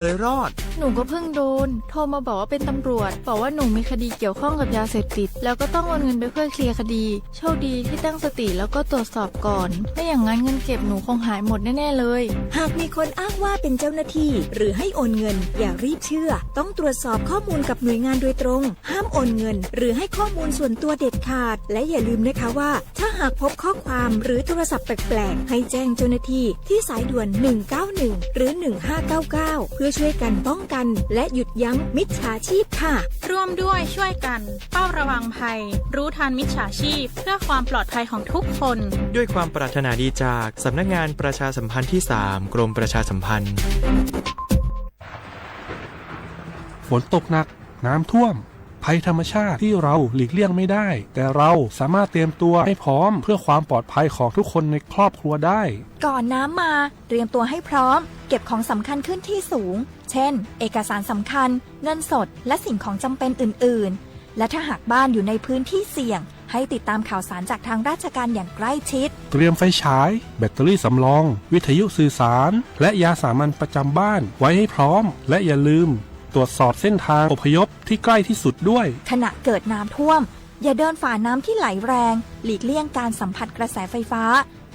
หนีไปเลยรอด หนูก็เพิ่งโดน โทรมาบอกว่าเป็นตำรวจ บอกว่าหนูมีคดีเกี่ยวข้องกับยาเสพติด แล้วก็ต้องโอนเงินไปเพื่อเคลียร์คดี โชคดีที่ตั้งสติแล้วก็ตรวจสอบก่อน ไม่อย่างนั้นเงินเก็บหนูคงหายหมดแน่ๆเลย หากมีคนอ้างว่าเป็นเจ้าหน้าที่ หรือให้โอนเงิน อย่ารีบเชื่อ ต้องตรวจสอบข้อมูลกับหน่วยงานโดยตรง ห้ามโอนเงิน หรือให้ข้อมูลส่วนตัวเด็ดขาด และอย่าลืมนะคะว่า ถ้าหากพบข้อความหรือโทรศัพท์แปลกๆ ให้แจ้งเจ้าหน้าที่ที่สายด่วน หนึ่งเก้าหนึ่ง หรือ หนึ่งห้าเก้าเก้า เพื่อช่วยกันป้องกันและหยุดยั้งมิจฉาชีพค่ะ ร่วมด้วยช่วยกัน เฝ้าระวังภัย รู้ทันมิจฉาชีพ เพื่อความปลอดภัยของทุกคน ด้วยความปรารถนาดีจากสำนักงานประชาสัมพันธ์ที่สาม กรมประชาสัมพันธ์ ฝนตกหนัก น้ำท่วม ภัยธรรมชาติที่เราหลีกเลี่ยงไม่ได้ แต่เราสามารถเตรียมตัวให้พร้อมเพื่อความปลอดภัยของทุกคนในครอบครัวได้ ก่อนน้ำมา เตรียมตัวให้พร้อม เก็บของสำคัญขึ้นที่สูง เช่น เอกสารสำคัญ เงินสด และสิ่งของจำเป็นอื่นๆ และถ้าหากบ้านอยู่ในพื้นที่เสี่ยง ให้ติดตามข่าวสารจากทางราชการอย่างใกล้ชิด เตรียมไฟฉาย แบตเตอรี่สำรอง วิทยุสื่อสาร และยาสามัญประจำบ้านไว้ให้พร้อม และอย่าลืมตรวจสอบเส้นทางอพยพที่ใกล้ที่สุดด้วย ขณะเกิดน้ำท่วม อย่าเดินฝ่าน้ำที่ไหลแรง หลีกเลี่ยงการสัมผัสกระแสไฟฟ้า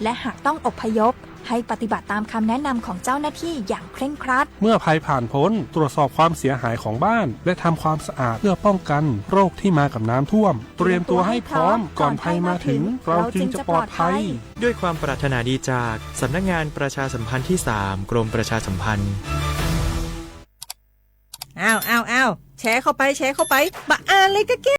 และหากต้องอพยพ ให้ปฏิบัติตามคำแนะนำของเจ้าหน้าที่อย่างเคร่งครัด เมื่อภัยผ่านพ้น ตรวจสอบความเสียหายของบ้าน และทำความสะอาดเพื่อป้องกันโรคที่มากับน้ำท่วม เตรียมตัวให้พร้อม ก่อนภัยมาถึง เราจึงจะปลอดภัย ด้วยความปรารถนาดีจากสำนักงานประชาสัมพันธ์ที่สาม กรมประชาสัมพันธ์ อ้าว อ้าว อ้าว แชร์เข้าไป แชร์เข้าไป บะอาเลยกะเก้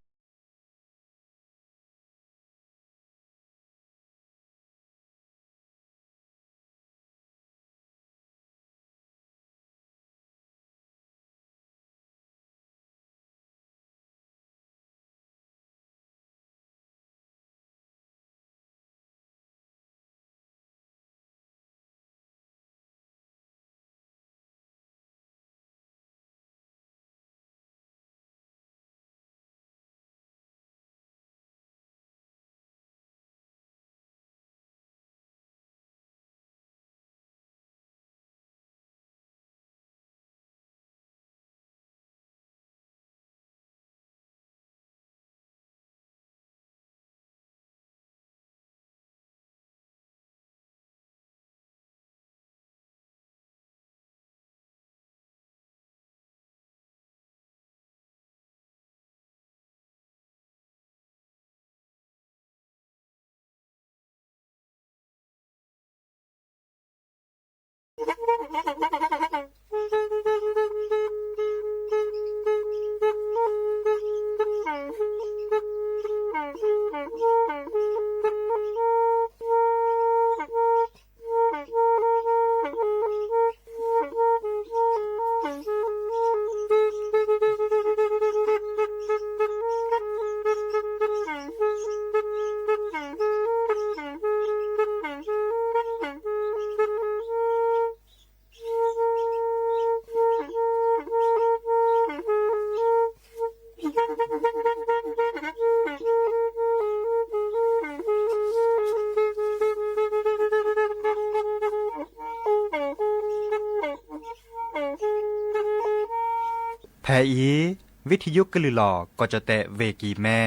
ဖဲအံၤ ဝံထံယုကလုၢ်လီၤ ကီၢ်ကၠီၣ်တဲၣ် ဝ့ၢ်ကံၢ်မဲ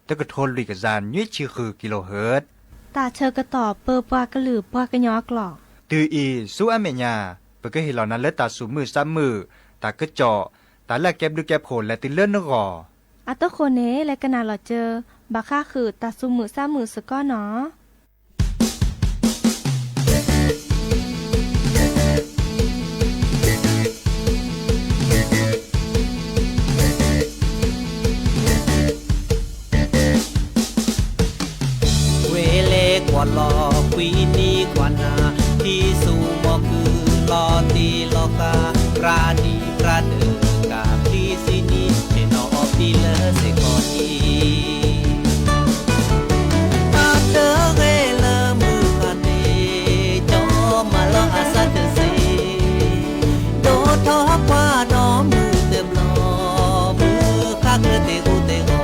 တကထိလွံၢ်ကယၤနွံဆံဃု ကံလိဟၢၣ် တၢ်ဆၢကတီၢ်ပၢပှၤကလုာ်ပှၤကညီအကျိာ် တုၤအံၤဆူအမဲာ်ညါ ပကဟ့ၣ်လီၤနၤလၢတၢ်သူၣ်မုာ်သးမုာ် တၢ်ကစီၣ် တၢ်လၢအကဲဘျုးကဲဖှိၣ်လဲၤတုၤလၢနဂီၢ် အတဃိန့ၣ် လဲၤကနၣ်လီၤစၢၤ ဘၣ်ဃးဃုာ်တၢ်သူၣ်မုာ်သးမုာ်စ့ၢ်ကီးနီၤ ကွ့လ့ကွၢ်လီၤ ကွံနံၤကွၢ်နၤ ထံဆူၣ်မီၤကုၢ် လီၤတံၢ်လီၤဃာ် ပြးဒံးပြးဒၢး ကၢ်ဖံးစံနံၤ ဆ့ၣ်နီၤအီၣ်ပံလၢစ့ၢ်ကီးအံၤ တၢ်တဂ့ၤလၢမုၢ်ဃၢ်န့ၣ် ကၠီမၤလီၤအသးတစ့ၢ် ဒိၣ်ထီၣ်ပှၢ်ဒီးမုၢ်တဘျီ မုၢ်ဃၢ်ကျၢၤသ့ၣ်အိၣ်သ့ၣ်အီၤ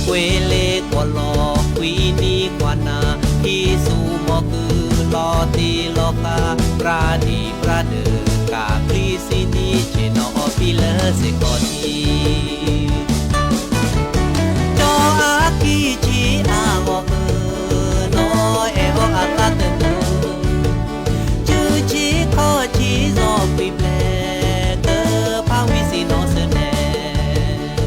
ကွ့လ့ကွၢ်လီၤ ကွံနံၤကွၢ်နၤ ထံဆူၣ်မီၤကုၢ် လီၤတံၢ်လီၤဃာ် ပြး နံၣ်ပြၢဒၢး ကးချံစံနံၤ ဆ့ၣ်နီၤအီၤဖံလၢစ့ၢ်ကီးတံၢ်, ဒီးအကံၢ်ဆံအဂီၢ်အၢ, နီၢ်အဲၣ်အီၤအသးတနၢၤ, စုဆံခီၣ်ဆံစီၤကွံာ်ဘျဲၣ်, ကဖးဝံစံးနီၤဆၢနဲၣ်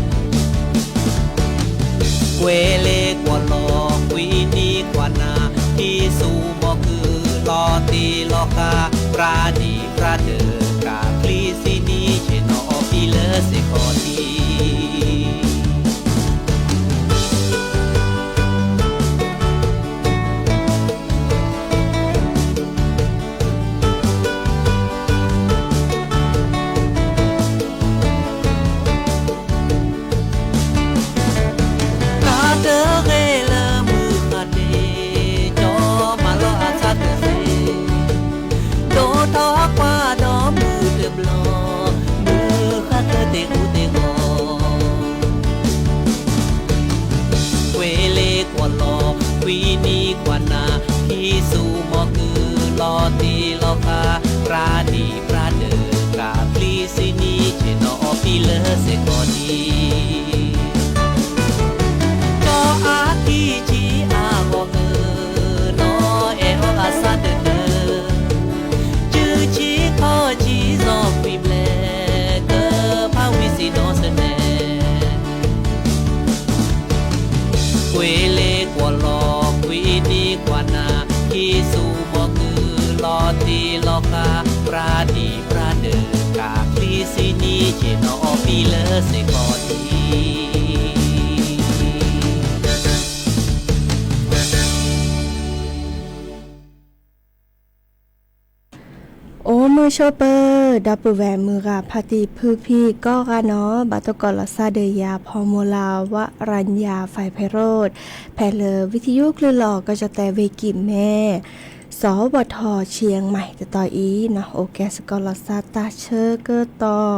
ကွဲးလ့ကွီၢ်လီၤ ကွံနံၤကွၢ်နၤ, ဟံးဆူၣ်မီၢ်ကုၢ် လီၤတံၢ်လီၤဃါ, ပြၢနံၣ်ပြၢဒၢး ကးချံစံနံၤ ဆ့ၣ်နီၤအီၤဖံလၢစ့ၢ်ကီးတံၢ်. တၢ်တဂ့ၤလၢမုၢ်ဃၣ်တ့ၢ်, ကၠီမၤလီၤအသးတသ့, ဒိၣ်ထီၣ်ကွၢ်ဒီးမုၢ်တဘျီ, မုၢ်ဃၣ်သၢတ့ၢ်အူတ့ၢ်ဂီၤ ကွဲးလ့ကွီၢ်လီၤ ကွံနံၤကွၢ်နၤ, ဟံးဆူၣ်မီၢ်ကုၢ် လီၤတံၢ်လီၤဃါ, ပြၢနံၣ်ပြၢဒၢး ကးချံစံနံၤ ဆ့ၣ်နီၤအီၤဖံလၢစ့ၢ်ကီးတံၢ်. ဒီးအကံၢ်ဆံအဂီၢ်အၢ, နီၢ်အဲၣ်အီၤအသးတနၢၤ, စုဆံခီၣ်ဆံစီၤကွံာ်ဘျဲၣ်, ကဖးဝံစံးနီၤဆၢနဲၣ် ကွဲးလ့ကွီၢ်လီၤ ကွံနံၤကွၢ်နၤ, ဟံးဆူၣ်မီၢ်ကုၢ် လီၤတံၢ်လီၤဃါ, ပြၢနံၣ်ပြၢဒၢး ကးချံစံနံၤ ဆ့ၣ်နီၤအီၤဖံလၢစ့ၢ်ကီးတံၢ်. အိၣ်မုာ်ဆိးပၢၤ ဒီပုၢ်ဝဲၢ်မုၢ်ဂၤဖါတံၢ်ဖုဖံကိးဂၤနီၤ, ဘၣ်တကိးလီၤသးဒီးယၤ ဖီမူလၢ ဝရံယၤ ဖဲးဖဲးရိး, ဖဲလၢဝံသယုၢ်ကလုၢ်လီၤ ကီၢ်ကၠီၣ်တဲၣ်ဝ့ၢ်ကံၢ်မဲ စီၤဝီၤထီၣ် ဆံၣ်မဲၣ် တတီၤအံၤနီၤ, အိၣ်ကဲစ့ၢ်ကီးလီၤသးတၢ်ဆၢကတီၢ်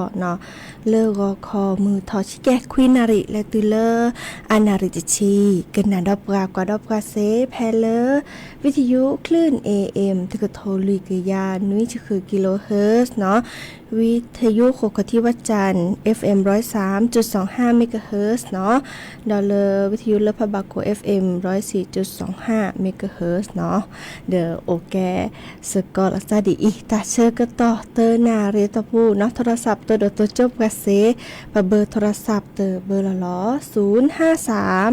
နီၤ, လၢဂီၤခီမုၢ်ထီၣ်ဆံကဲခွံနၣ်ရံၣ် လဲၤတုၤလၢအနၣ်ရံၣ်တဆံ, ကနၣ်ဒီးပှၤကွၢ်ဒီးပှၤစ့ၢ် ဖဲလၢ ဝံသယုၢ်ကလုၢ် A M တကထိလွံၢ်ကယၤနွံဆံဃု kilohertz နီၤ, ဝံသယုၢ်ဃိးခီၣ်ထံးဝၣ်စၣ် F M ร้อยสามจุดสองห้า megahertz နီၤ, ဒီးလၢဝံသယုၢ်လၢဖးဘၣ်ခိၣ် F M ร้อยสี่จุดสองห้า megahertz နီၤ, ဒီးအိၣ်ကဲစ့ၢ်ကီးလီၤသးဒ်အံၤ တၢ်ဆၢကတီၢ်တနၣ်ရံၣ်အတီၢ်ပူၤနီၤ, ထိရသးပတိၢ်ဒီးတိစၢၢ်ပှၤစ့ၢ်, ပဘၢထိရသးပတၢ်ဘၢလီၤလီၤ, ศูนย์ห้าสาม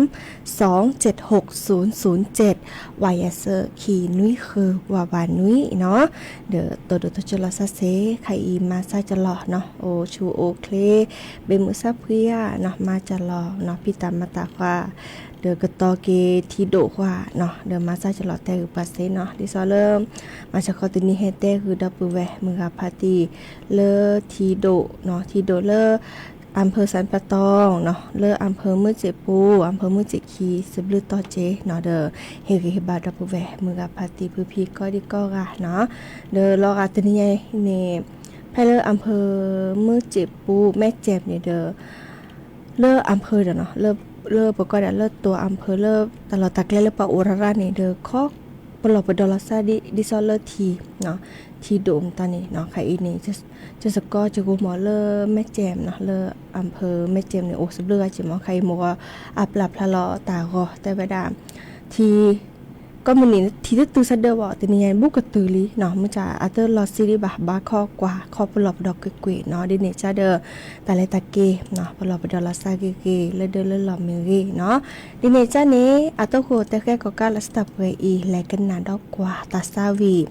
สองเจ็ดหก ศูนย์ศูนย์เจ็ด ဝါယၤစၢၣ်ခံနွံဃု ဝးဝးနွံနီၤ, ဒီးတိၢ်ဒီးတိစၢၢ်လီၤသးစ့ၢ်, ခဲအံၤမၤစၢ်ကလီၤနီၤ, အိၣ်ဆူၣ်အိၣ်ချ့, ဘ့ၣ်မုၢ်ဆါဖှံဧါနီၤ, မၤစၢ်လီၤနီၤ, ဖံးတၢ်မၤတၢ်ဃာ်, ဒီးကတီၤက့ၤထံဒိၣ်ကွၢ်နီၤ, ဒီးမၤစၢ်ကလီၤတဲဂုာ်ပှၤစ့ၢ်နီၤ, ဒ်သိးလၢ မၤစၢ်ခီတနံၤဟဲတဲဂုာ်ဒီပုၢ်ဝဲၢ်မုၢ်ဂၤဖါတံၢ် လၢထံဒိၣ်နီၤ, ထံဒိၣ်လၢ အၣ်ဖၢၣ်စၣ်ပတီၢ်နီၤ, လၢအၣ်ဖၢၣ်မုၢ်စ့ၣ်ပူၤ, အၣ်ဖၢၣ်မုၢ်စ့ၣ်ခံ စဘျုးတီၤက့ၤနီၤ, ဒီးဟ့ၣ်ဂံၢ်ဟ့ၣ်ဘါဒီပုၢ်ဝဲၢ်မုၢ်ဂၤဖါတံၢ်ဖုဖံကိးဒံကိးဂၤနီၤ, ဒီးလီၤဂာ်တနံၤညါအံၤန့ၣ် ဖဲလၢအၣ်ဖၢၣ်မုၢ်စ့ၣ်ပူၤ မဲၢ်ကၠဲၣ်န့ၣ်ဒီး လၢအၣ်ဖၢၣ်ဒီးနီၤ, လၢပကွၢ်ဒၣ်လၢတိၤအၣ်ဖၢၣ်လၢ တၢ်လီၢ်တၢ်ကျဲလၢပှၤအိၣ်ရၣ်ရၣ်န့ၣ်ဒီး ခီပလီၢ်ပဒီလီၤသးဒ်သိးလၢထံ ထံဒိၣ်မတၤန့ၣ်နီၤ, ခဲအံၤန့ၣ် ကစ့ၢ်ကီးကဂီၤမီၤလၢမဲၢ်ကၠဲၣ်နီၤ, လၢအၣ်ဖၢၣ်မဲၢ်ကၠဲၣ်န့ၣ် အိၣ်စဘျုးဂၤက့ၤမီၤ, ခဲအံၤမ့ၢ်ဂီၤအပျၢ်ဖျါလီၤတၢ်ဂီၤ တဲဝဲဒၣ် ထံ ကိးမုၢ်နံၤထံတတုၤဆၢဒၢးဘၣ်, တနံၤညါန့ၣ် ဘူးကတုၤလံနီၤ, မ့ၢ်တၢ်အတလီၤဆံးဒံးဘၣ်, ဘၣ်ခီကွၢ်ခီပလီၢ်ပဒီကွ့ၢ်ကွ့ၢ်နီၤ, ဒ်န့ၣ်ကဒီး တၢ်လဲၤတၢ်က့ၤနီၤ, ပလီၢ်ပဒီလီၤသးဂ့ၤဂ့ၤ လၢဒၢလၢလီၢ်မ့ၢ်ဂ့ၤနီၤ, ဒ်န့ၣ်ကန့ၣ် အတၢ်ဃိၣ်တၢ်ဃဲၤကိးကးလၢတၢ်ပှဲၤအံၤ လဲၤကနၣ်ဒီးကွၢ်တၢ်သးဝံၣ်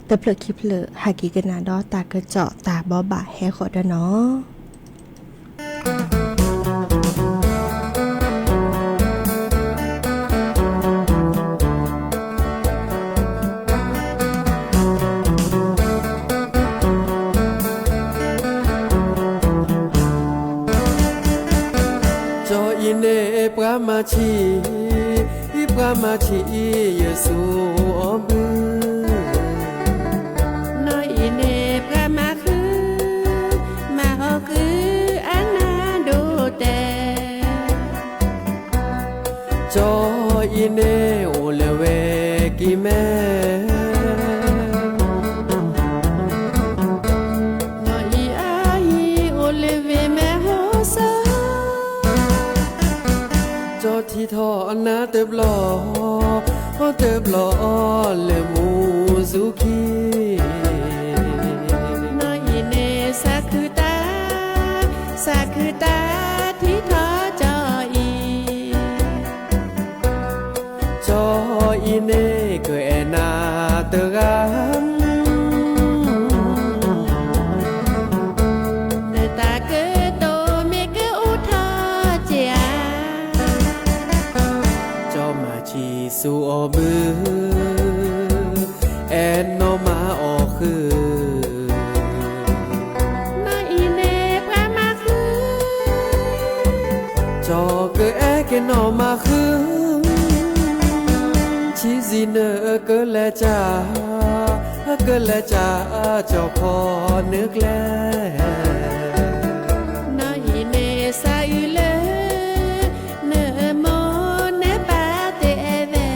တဖျၢၣ်ခံဖျၢၣ် ဟဲက့ၤကနၣ်ဒီးတၢ်ကစီၣ်တၢ်ဘိးဘၣ်ဟဲဃီၤဒီးနီၤ. ကၠီအံၤန့ၣ်ပှၤမၤဆံး, အံၤပှၤမၤဆံးအံၤ ယစူးအီၤဘု, နီၢ်အံၤန့ၣ်ပှၤမၤဃု, မၤဟီၣ်ဃုအနၢ်ဒိၣ်တဲာ် ကၠီအံၤန့ၣ်အိၣ်လၢဝဲကံၢ်မဲ, တဘျီ, တဘျီလၢမူစူၤခံ, နီၢ်အံၤန့ၣ်စးခုတၢ်, စးခုတၢ်ထံထီၣ်ကၠီအံၤ, ကၠီအံၤန့ၣ်ကအဲၣ်နၤတဂၤ နတၢ်ကတိၤမ့ၢ်ကအူထီၣ်က့ၤဧါ, ကၠီမၤဆံးဆူအီၤဘု, အဲၣ်နီၢ်မၤအီၤဃု, နီၢ်အံၤန့ၣ်ပှၤမၤဃု, ကၠီကအဲၣ်က့ၤနီၢ်မၤဃု, ဆံးစံးနၢကလဲၤကၢ်, ကလဲၤကၢ်ကၠီခီနၢကျဲ, နီၢ်အံၤန့ၣ်စးအုးလၢ နမိၢ်နပၢ်တအဲၣ်ဝဲ,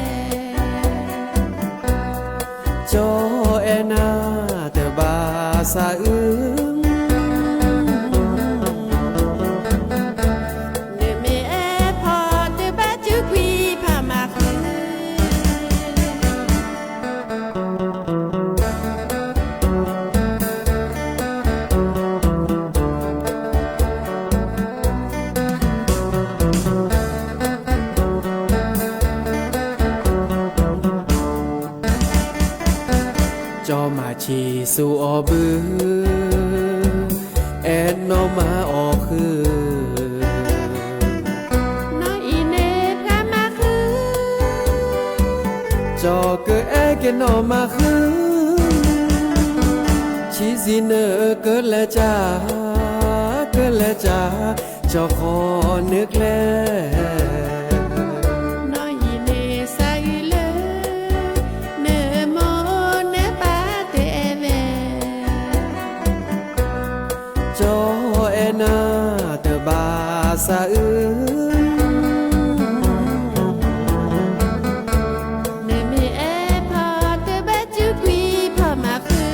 ကၠီအဲၣ်နၤတဘၣ်စးအုး, နမ့ၢ်အဲၣ်ဖီတဘၣ်စူးကွံာ်ဖးမၤဃု ကၠီမၤဆံးဆူအီၤဘု, အဲၣ်နီၢ်မၤအီၤဃု, နီၢ်အံၤန့ၣ်ပှၤမၤဃု, ကၠီကအဲၣ်က့ၤနီၢ်မၤဃု, ဆံးစံးနၢကလဲၤကၢ်, ကလဲၤကၢ်ကၠီခီနၢကျဲ, နီၢ်အံၤန့ၣ်စးအုးလၢ နမိၢ်နပၢ်တအဲၣ်ဝဲ, ကၠီအဲၣ်နၤတဘၣ်စးအုး, နမ့ၢ်အဲၣ်ဖီတဘၣ်စူးကွံာ်ဖးမၤဃု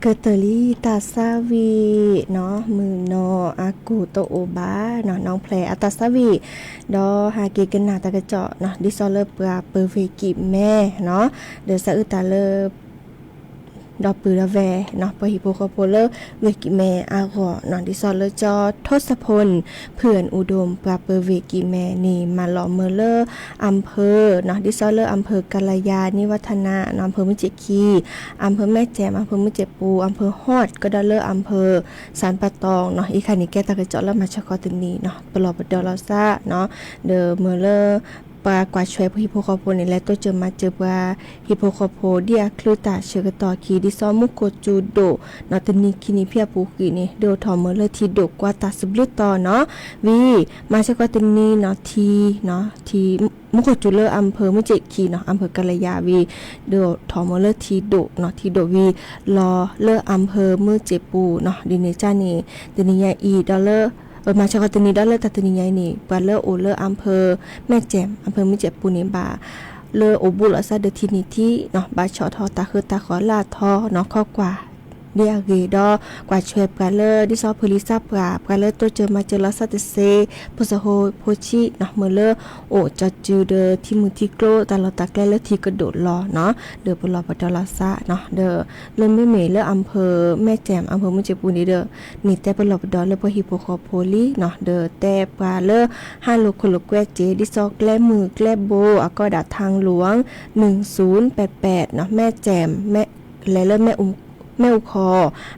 ကတၢၢ်လံတၢ်ဆါဝံၣ်နီၤ မုၢ်နီၤအကူၣ်တအိၣ်ဘၣ်နီၤ နီၢ်ဖျဲးအတၢ်ဆါဝံၣ် ဒီးဟဲက့ၤကနၣ်တၢ်ကစီၣ်နီၤ ဒ်သိးလၢပှၤပၢၤဝ့ၢ်ကံးမဲနီၤ ဒီးစးအုၣ်တၢ်လၢ ဒီပုၢ်ဒီဝဲၢ်နီၤ ပှၤဟံၣ်ဖိဃီဖိလၢဝ့ၢ်ကံးမဲအဂီၢ်နီၤ ဒ်သိးလၢကၠီ ထိစဖိၣ် ဖုၣ်အူဒိၣ် ပှၤပၢၤဝ့ၢ်ကံးမဲန့ၣ် မၤလီၤမၢလၢ အၣ်ဖၢၣ်နီၤ ဒ်သိးလၢ အၣ်ဖၢၣ်ကလယါ နံၣ်ဝါထနါနီၤ အၣ်ဖၢၣ်မုၢ်စ့ၣ်ခံ အၣ်ဖၢၣ်မဲၢ်ကၠဲၣ် အၣ်ဖၢၣ်မုၢ်စ့ၣ်ပူၤ အၣ်ဖၢၣ်ဟီၣ် ကဒီးလၢအၣ်ဖၢၣ် စၣ်ပတီၢ်နီၤ အံၤခါန့ၣ် ကဲတၢ်ကစီၣ်လၢမၤဆၢဃီတနံၤနီၤ ပလီၢ်ပဒီလီၤသးနီၤ ဒီးမၢလၢ ပှၤကွၢ်ဆွဲပှၤဟံၣ်ဖိဃီဖိန့ၣ် လဲၤတိစၢၤမၤစၢၤပှၤဟံၣ်ဖိဃီဖိ ဒ်အချုးတၢ်ဆၢကတီၢ်ခံ ဒ်သိးမူခိၣ်စူၤဒိၣ်နီၤ တနံၤခံနံၤဖဲအပူၤကွံာ်န့ၣ် ဒုးအိၣ်ထီၣ်မၢလၢထံဒိၣ်ကွၢ်တၢ်စဘျုးတီၤနီၤ ဝံၤ မၤဆၢဃီတနံၤနီၤ ထံ ထံ မူခိၣ်စူၤလၢအၣ်ဖၢၣ်မုၢ်စ့ၣ်ခံနီၤ အၣ်ဖၢၣ်ကလယါဝံၤ ဒုးအိၣ်ထီၣ်မၢလၢထံဒိၣ်နီၤ ထံဒိၣ်ဝံၤ လီၤလၢအၣ်ဖၢၣ်မုၢ်စ့ၣ်ပူၤနီၤ ဒ်န့ၣ်ကၢ်န့ၣ် တနံၤညါအံၤဒီးလၢ မၤဆၢဃီတနံၤဒီးလၢတၢ်တနံၤညါအံၤန့ၣ် ပှၤလၢအိၣ်လၢအၣ်ဖၢၣ်မဲၢ်ကၠဲၣ် အၣ်ဖၢၣ်မုၢ်စ့ၣ်ပူၤန့ၣ် ဘၣ်လၢအိၣ်ဘူးလီၤသးဒီးထံန့ၢ်ထံနီၤ ဘၣ်ဆီၣ်ထီၣ်တၢ်ဃုတၢ်ဃီၤလၢအထီနီၤ ခီကွၢ် ဒ်အဂ့ၢ်ဒီး ကွၢ်ဆွဲပှၤလၢ ဒ်သိးဖုလံၤသးပှၢ် ပှၤလၢတိစၢၤမၤစၢၤလီၤသးတသ့ ဖိစၢဖိဖိဆံးနီၤ မၢလၢအိၣ်ကၠီစုဒီးထံမုၢ်ထံကျိ တၢ်လီၢ်တၢ်ကျဲလၢထံကဒိၣ်လီၤနီၤ ဒီးပလီၢ်ပဒီလီၤသးနီၤ ဒီးလၢမ့မ့ၢ်လၢအၣ်ဖၢၣ်မဲၢ်ကၠဲၣ် အၣ်ဖၢၣ်မုၢ်စ့ၣ်ပူၤန့ၣ်ဒီး န့ၣ်တဲပလီၢ်ပဒီလၢပှၤဟံၣ်ဖိဃီဖိလံနီၤ ဒီးတဲပှၤလၢဟးလိာ်ခိၣ်လိာ်ကွဲစ့ၢ် ဒ်သိးကျဲမုၢ်ကျဲဘိ အကီဒၣ် ทางหลวง နုၢ်သုၣ်ပဲးပဲးနီၤ မဲၢ်ကၠဲၣ် လဲၤလၢ မဲၣ်အူခီၣ်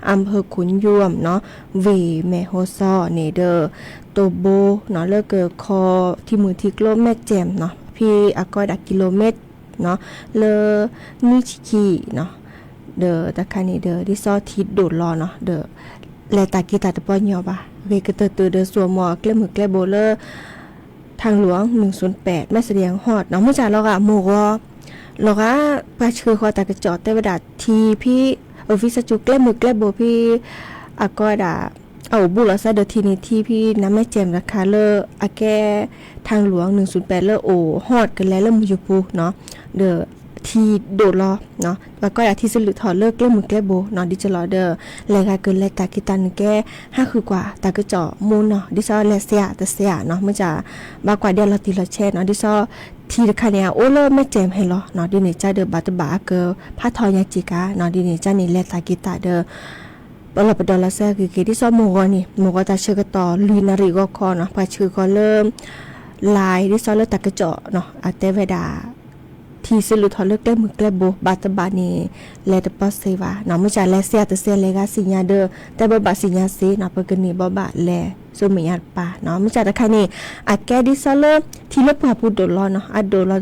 အၣ်ဖၢၣ်ခိၣ်ညူမ်နီၤ ဝ့ၢ်မဲၣ်ဟိၣ်စီၤန့ၣ်ဒီး တိၢ်ဘိနီၤ လၢကခီထံမုၢ်ထံကျိမဲၢ်ကၠဲၣ်နီၤ ဖဲအကီဒၣ် ကံလိမ့ၣ်နီၤ လၢ နွံဆံခံနီၤ ဒီးတၢ်ခါန့ၣ်ဒီး ဒ်သိးထံဒိၣ်လီၤနီၤ ဒီး လဲၤတၢ်က့ၤတၢ်တပီညီဘၣ် ဂ့ၤကတၢၢ်တၢၢ်ဒီး စိာ်မီၤကျဲမုၢ်ကျဲဘိလၢ ทางหลวง နုၢ်သုၣ်ပဲး မဲၣ်စရံဟီၣ်နီၤ မုၢ်စၢ်လီၤဂာ်မိၢ်ဂီၤ လီၤဂာ် ပှၤဆှၢဃီၤတၢ်ကစီၣ်တဲဝဲဒၣ်ထံဖဲ အဝံသးစူၤကျဲမုၢ်ကျဲဘိဖဲ အကီဒၣ် အအိၣ်ဘူးလီၤသးဒီးထံန့ၢ်ထံဖဲ နမဲၢ်ကၠဲၣ်တခါလၢ အကဲ ทางหลวง နုၢ်သုၣ်ပဲး လၢအိၣ်ဟီၣ်ကလဲၤလၢမုၢ်ယူၤပူၤနီၤ ဒီးထံဒိၣ်လီၤ ပှၤကီဒၣ်ထံစလုၢ်ထီၣ်လၢကျဲမုၢ်ကျဲဘိနီၤ ဒ်သိးလီၤဒီး လဲၤဂၤကလဲၤတၢ်က့ၤတၢ်န့ၣ်ကဲ ဟးဃုာ်ကွၢ်တၢ်ကစီၣ်မူနီၤ ဒ်သိးလဲၤစဲးတစဲးနီၤ မုၢ်စၢ် ဘၣ်ကွၢ်ဒ်အလီၤတံၢ်လီၤဆဲးနီၤ ဒ်သိး ထံတခါန့ၣ် အအိၣ်လၢမဲၢ်ကၠဲၣ်ဟဲလီၤနီၤ ဒ်န့ၣ်ကၢ်ဒီး ဘၣ်တဘၣ်အကဖးထီညါက့ၤကါနီၤ ဒ်န့ၣ်ကၢ်န့ၣ် လဲၤတၢ်က့ၤတၢ်ဒီး ပလီၢ်ပဒီလီၤသးဂ့ၤဂ့ၤ ဒ်သိးမိၢ်ဂီၤန့ၣ် မိၢ်ဂီၤတၢ်ဆၢကတီၢ် လွံၢ်နၣ်ရံၣ်ဂီၤခီနီၤ ပှၤဆှၢဃီၤလၢ line ဒ်သိးလၢတၢ်ကစီၣ်နီၤ အတဲဝဲဒၣ် ထံစလုၢ်ထီၣ်လၢကျဲမုၢ်ကျဲဘိ ဘၣ်တဘၣ်န့ၣ် လဲၤတပီစ့ဘၣ်နီၤ မုၢ်စၢ်လဲၤစဲးတစဲးလဲၤဂၤသ့ၣ်ညါဒီး တဲဘၣ်ဘၣ်သ့ၣ်ညါစ့နီၤ ပကန့ၢ်ဘၣ်ဘၣ်လဲၤ ဆူမဲာ်ညါတပၤနီၤ မုၢ်စၢ်တခါန့ၣ် အကဲဒ်သိးလၢ ထံလၢပှၢ်ပူၤဒိၣ်လီၤနီၤ အဒိၣ်လီၤ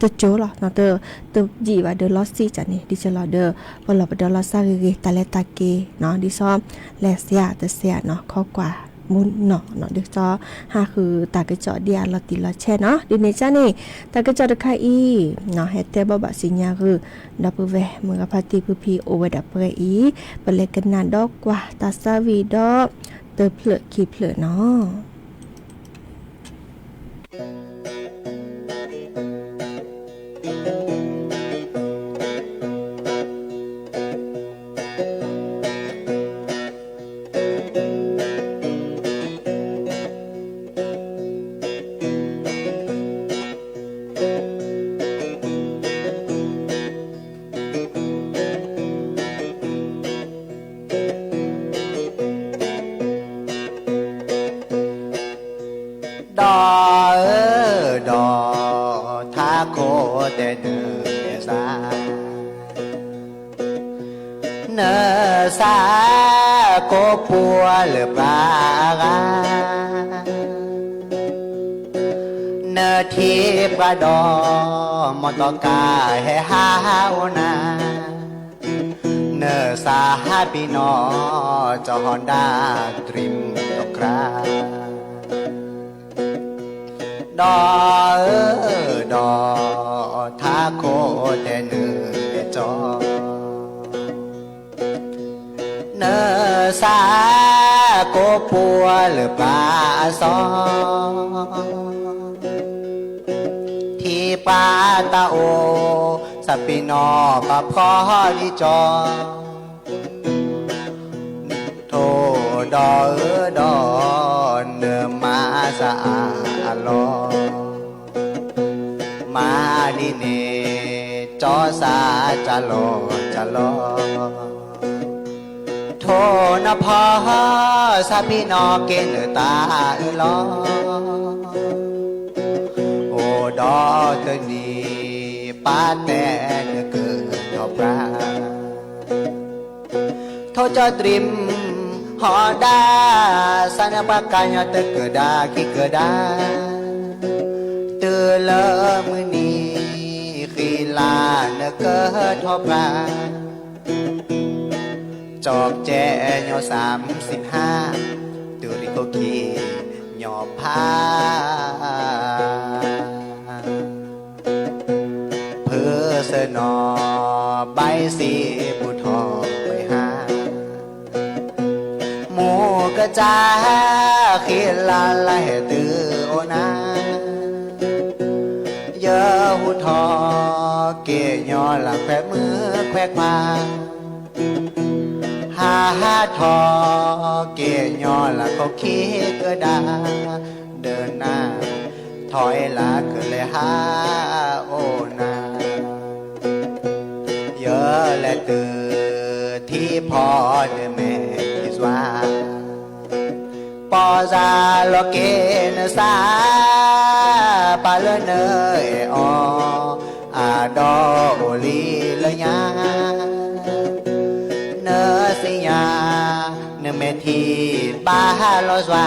တကၠိလီၤနီၤ တယံာ်ဘၣ်ဒီးလီၤစံၣ်ကၢ်န့ၣ် ဒ်သိးလီၤဒီး ပလီၢ်ပဒီလီၤသးဂ့ၤဂ့ၤ တၢ်လဲၤတၢ်က့ၤနီၤ ဒ်သိး လဲၤစဲးတစဲးနီၤ ခီကွၢ်မူနီၤနီၤ ဒ်သိး ဟးဃုာ်တၢ်ကစီၣ်ဒ်အလီၤတံၢ်လီၤဆဲးနီၤ ဒ်န့ၣ်ကၢ်န့ၣ် တၢ်ကစီၣ်တခါအံၤနီၤ ဟဲတဲဘၣ်ဘၣ်သ့ၣ်ညါဂ့ၤ ဒီပုၢ်ဝဲၢ်မုၢ်ဂၤဖါတံၢ် ဖုဖံအိၣ်ဝဲဒၣ်ပှဲၤအံၤ ပလဲၤကနၣ်ဒီးကွၢ်တၢ်သးဝံၣ်ဒီး တဖျၢၣ်ခံဖျၢၣ်နီၤ ဒီးဧၢဒီး ထးခိၣ်တဲနုာ်သး နသးကိးပူၤလၢပှၤအဂၤ နထံၣ်ပှၤဒီး မီၢ်တီကါဟဲဟးဟးအိၣ်နၤ နသးဟးပံနီၣ် ကၠီ Honda Dream ဒီးကြၢး ဒီးဧၢဒီး ထးခိၣ်တဲနုာ်ကၠီ နသးကိးပူၤလၢပှၤအဂၤ ထံၣ်ပှၤတၢ်အိၣ် သးပံနီၣ်ပှၤဖီဒ်ကၠီ ဒီးအၢဒီးနမၤစၢ်အလီၢ်, မၤဒ်န့ၣ် ကၠီစၢ်ကၠီလီၤကၠီလီၤ, ထိၣ်နဖီ ဆါဖံးနီၣ်က့ၤနတၢ်အၢၣ်လီၤ, အိၣ်ဒီးတနံၤ ပၢ်တဲနကနီၢ်ပြၢ် ထိၣ်ကၠီတရံး ဟီၣ်ဒါ စၢ်န့ၣ်ပှၤကညီတကဒါခံကဒါ, တုၤလၢမုၢ်နံၤ ဃံလၤနကထီၣ်ပြၢ်, ကၠီကဲညီစၢ်စံးဟါ, တုၤရံၣ်ခိၣ်ခံညီဖး ဖုစၢ်နီၣ် ဘၣ်စံးဘူၣ်ထီၣ်ဝဲဟါ, မူကစၢ် ဃံလၤလၢဟဲတုၤအိၣ်နၤ, ယဟူထီၣ်က့ၤညီလၢခွဲးမုၣ်ခွဲးခွါ ဟးဟးထီၣ်က့ၤညီလၢခိၣ်ခံကဒါ, ဒီးနၤ ထီၣ်အ့ၣ်လၢကလဲၤဟးအိၣ်နၤ, ယလဲၤတုၤထံဖီန့ၣ်မဲာ်ခံစွါ, ပီၢ်စၢ်လီၤက့ၤနစၢ် ပာ်လၢနအဲၣ်အီၤ အဒီးအိၣ်လံလၢညါ, နသ့ၣ်ညါ နမဲာ်ထံဘၣ်လီၤစွါ,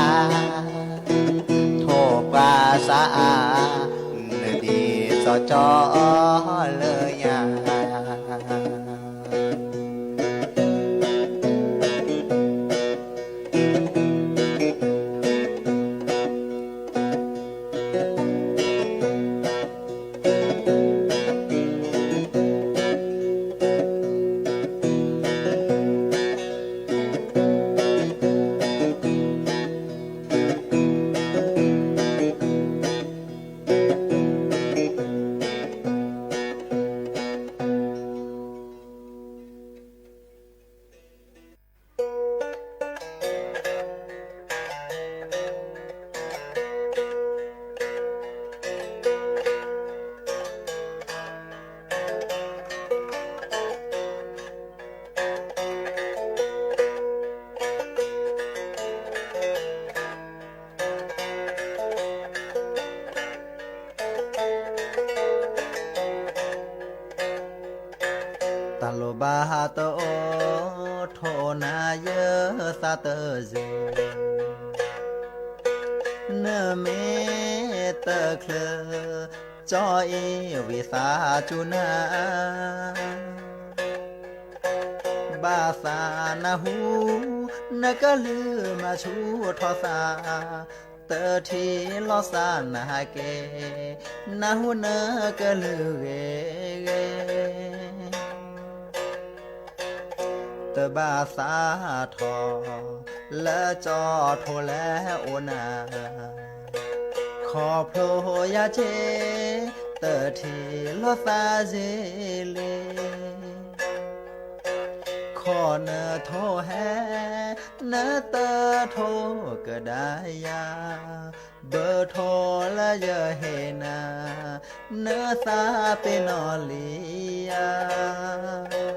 ထိၣ်ပှၢ်စၢ်အါ နဒ်သိးကၠီလၢညါ. တၢ်လိၣ်ဘၣ်တအိၣ် ထိၣ်နၤယသးတယုၢ်, နမ့ၢ်တချုး ကၠီအံၤဝံသးစူၤနၤ, ဘၣ်သးနၢ်ဟူ နကလုၢ်မၤဆူၣ်ထီၣ်သး, တထံၣ်လီၤစၢ်နၤဟဲက့ၤ, နၢ်ဟူနကလုၢ်ဂ့ၤဂ့ၤ တဘၣ်သးထီၣ် လၢကၠီထိၣ်လဲၤအိၣ်နၤ, ခီဖျိယၤက့ၤ တထံၣ်လီၤသးစ့လံ, ခီနထိၣ်ဟဲ နတထိၣ်ကဒါယၤ, ဘၣ်ထိၣ်လၢယဟ့ၣ်နၤ, နသးပ့ၤနီၣ်လံယၤ,